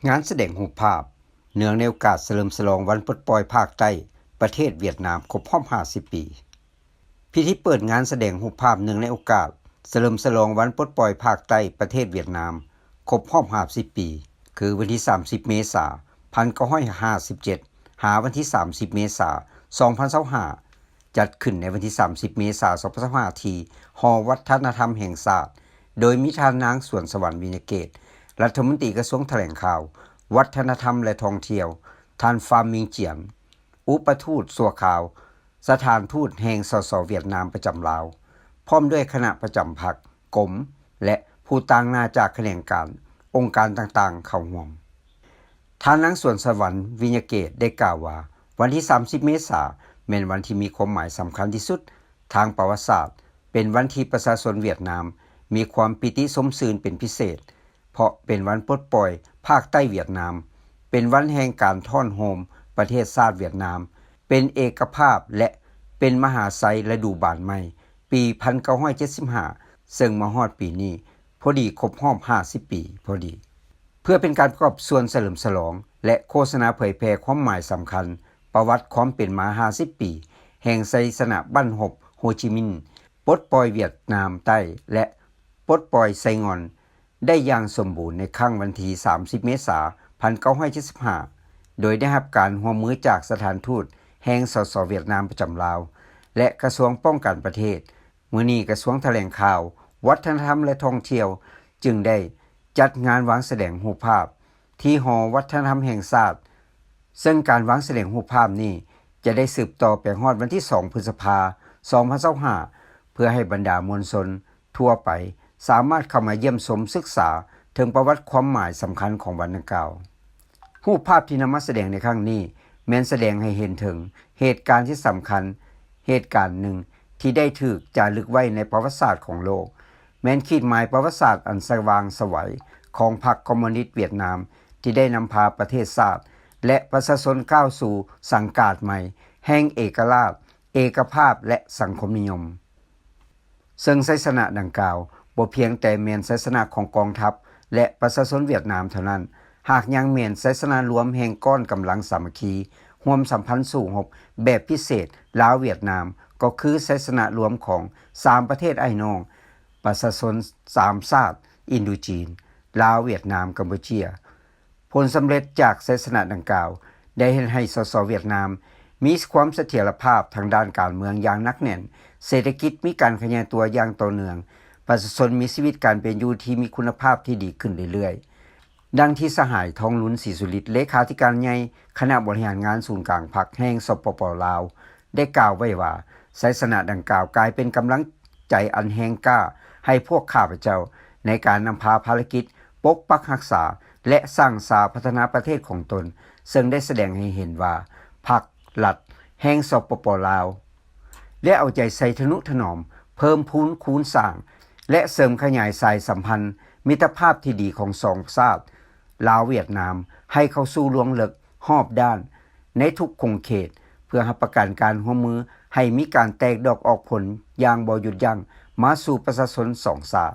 ງານສະແດງຮູບພາບ ເນື່ອງໃນໂອກາດສະເຫຼີມສະຫຼອງວັນປົດປ່ອຍພາກໃຕ້ປະເທດຫວຽດນາມຄົບຮອບຫ້າສິບປີ. ພິທີເປີດງານສະແດງຮູບພາບເນື່ອງໃນໂອກາດສະເຫຼີມສະຫຼອງວັນປົດປ່ອຍພາກໃຕ້ປະເທດຫວຽດນາມຄົບຮອບຫ້າສິບປີ ຄືວັນທີສາມສິບເມສາພັນເກົ້າຮ້ອຍຫ້າສິບເຈັດ ຫາວັນທີສາມສິບເມສາສອງພັນຊາວຫ້າ ຈັດຂຶ້ນໃນວັນທີສາມສິບເມສາສອງພັນຊາວຫ້າ ທີ່ຫໍວັດທະນະທຳແຫ່ງຊາດ ໂດຍມີທ່ານນາງ ສວນສະຫວັນ ວິນຍະເກດ ລັດຖະມົນຕີກະຊວງຖະແຫຼງຂ່າວ, ວັດທະນະທຳ ແລະ ທ່ອງທ່ຽວ, ທ່ານ ຟາມມິງຈຽນ ອຸປະທູດຊົ່ວຄາວສະຖານທູດແຫ່ງ ສສ ຫວຽດນາມປະຈຳລາວ ພ້ອມດ້ວຍຄະນະປະຈຳພັກ, ກົມ ແລະ ຜູ້ຕາງໜ້າຈາກຂະແໜງການ, ອົງການຕ່າງໆເຂົ້າຮ່ວມ. ທ່ານນາງ ສວນສະຫວັນ ວິນຍະເກດ ໄດ້ກ່າວວ່າ ວັນທີສາມສິບເມສາແມ່ນວັນທີ່ມີຄວາມໝາຍສຳຄັນທີ່ສຸດທາງປະຫວັດສາດ, ເປັນວັນທີ່ປະຊາຊົນຫວຽດນາມມີຄວາມປີຕິຊົມຊື່ນເປັນພິເສດ ເພາະເປັນວັນປົດປ່ອຍພາກໃຕ້ຫວຽດນາມ, ເປັນວັນແຫ່ງການທ້ອນໂຮມປະເທດຊາດຫວຽດນາມ, ເປັນເອກະພາບ ແລະ ເປັນມະຫາໄຊລະດູບານໃໝ່ ປີພັນເກົ້າຮ້ອຍເຈັດສິບຫ້າ ເຊິ່ງມາຮອດປີນີ້ພໍດີຄົບຮອບຫ້າສິບປີພໍດີ. ເພື່ອເປັນການປະກອບສ່ວນສະເຫຼີມສະຫຼອງ ແລະ ໂຄສະນາເຜີຍແຜ່ຄວາມໝາຍສຳຄັນປະຫວັດຄວາມເປັນມາຫ້າສິບປີແຫ່ງໄຊຊະນະບັ້ນຮົບໂຮຈິມິນ ປົດປ່ອຍຫວຽດນາມໃຕ້ ແລະ ປົດປ່ອຍໄຊງ່ອນ ໄດ້ຢ່າງສົມບູນໃນຄັ້ງວັນທີສາມສິບເມສາພັນເກົ້າຮ້ອຍເຈັດສິບຫ້າ ໂດຍໄດ້ຮັບການຮ່ວມມືຈາກສະຖານທູດແຫ່ງ ສສ ຫວຽດນາມປະຈຳລາວ ແລະ ກະຊວງປ້ອງກັນປະເທດ. ມື້ນີ້ກະຊວງຖະແຫຼງຂ່າວ, ວັດທະນະທຳ ແລະ ທ່ອງທ່ຽວ ຈຶ່ງໄດ້ຈັດງານວາງສະແດງຮູບພາບທີ່ຫໍວັດທະນະທຳແຫ່ງຊາດ, ເຊິ່ງການວາງສະແດງຮູບພາບນີ້ຈະໄດ້ສືບຕໍ່ໄປຮອດວັນທີສອງ ພຶດສະພາ ສອງພັນຊາວຫ້າ ເພື່ອໃຫ້ບັນດາມວນຊົນ ທົ່ວໄປສາມາດເຂົ້າມາຢ້ຽມຊົມສຶກສາເຖິງປະຫວັດຄວາມໝາຍສຳຄັນຂອງວັນດັ່ງກ່າວ. ຮູບພາບທີ່ນຳມາສະແດງໃນຄັ້ງນີ້ ແມ່ນສະແດງໃຫ້ເຫັນເຖິງເຫດການທີ່ສຳຄັນເຫດການໜຶ່ງທີ່ໄດ້ຖືກຈາລຶກໄວ້ໃນປະຫວັດສາດຂອງໂລກ, ແມ່ນຂີດໝາຍປະຫວັດສາດອັນສະຫວ່າງສະໄຫວຂອງພັກຄອມມູນິດຫວຽດນາມ ທີ່ໄດ້ນຳພາປະເທດຊາດ ແລະ ປະຊາຊົນກ້າວສູ່ສັງກາດໃໝ່ແຫ່ງເອກະລາດ, ເອກະພາບ ແລະ ສັງຄົມນິຍົມ. ເຊິ່ງໄຊຊະນະດັ່ງກ່າວບໍ່ພຽງແຕ່ແມ່ນໄຊຊະນະຂອງກອງທັບ ແລະ ປະຊາຊົນຫວຽດນາມເທົ່ານັ້ນ, ຫາກຍັງແມ່ນໄຊຊະນະລວມແຫ່ງກ້ອນກຳລັງສາມັກຄີຮ່ວມສຳພັນສູ້ຮົບແບບພິເສດລາວ-ຫວຽດນາມ, ກໍຄືໄຊຊະນະລວມຂອງສາມປະເທດອ້າຍນ້ອງປະຊາຊົນສາມຊາດ ອິນໂດຈີນ, ລາວ, ຫວຽດນາມ, ກຳປູເຈຍ. ຜົນສຳເລັດຈາກໄຊຊະນະດັ່ງກ່າວ ໄດ້ເຮັດໃຫ້ ສສ ຫວຽດນາມ ມີຄວາມສະຖຽນລະພາບທາງດ້ານການເມືອງຢ່າງໜັກແໜ້ນ, ເສດຖະກິດມີການຂະຫຍາຍຕົວຢ່າງຕໍ່ເນື່ອງ, ປະຊາຊົນມີຊີວິດການເປັນຢູ່ທີ່ມີຄຸນນະພາບທີ່ດີຂຶ້ນເລື້ອຍໆ. ດັ່ງທີ່ສະຫາຍ ທອງລຸນ ສີສຸລິດ ເລຂາທິການໃຫຍ່ຄະນະບໍລິຫານງານສູນກາງພັກແຫ່ງ ສປປ ລາວ ໄດ້ກ່າວໄວ້ວ່າ, ໄຊຊະນະດັ່ງກ່າວກາຍເປັນກຳລັງໃຈອັນແຮງກ້າໃຫ້ພວກຂ້າພະເຈົ້າ ໃນການນຳພາພາລະກິດປົກປັກຮັກສາ ແລະ ສ້າງສາພັດທະນາປະເທດຂອງຕົນ, ເຊິ່ງໄດ້ສະແດງໃຫ້ເຫັນວ່າ ພັກລັດແຫ່ງ ສປປ ລາວ ໄດ້ເອົາໃຈໃສ່ທະນຸຖະໜອມ, ເພີ່ມພູນຄູນສ້າງ ແລະ ເສີມຂະຫຍາຍສາຍສຳພັນມິດຕະພາບທີ່ດີຂອງສອງຊາດ ລາວ-ຫວຽດນາມ ໃຫ້ເຂົ້າສູ່ລວງເລິກຮອບດ້ານໃນທຸກຂົງເຂດ, ເພື່ອຮັບປະກັນການຮ່ວມມືໃຫ້ມີການແຕກດອກອອກຜົນຢ່າງບໍ່ຢຸດຢັ້ງມາສູ່ປະຊາຊົນສອງຊາດ.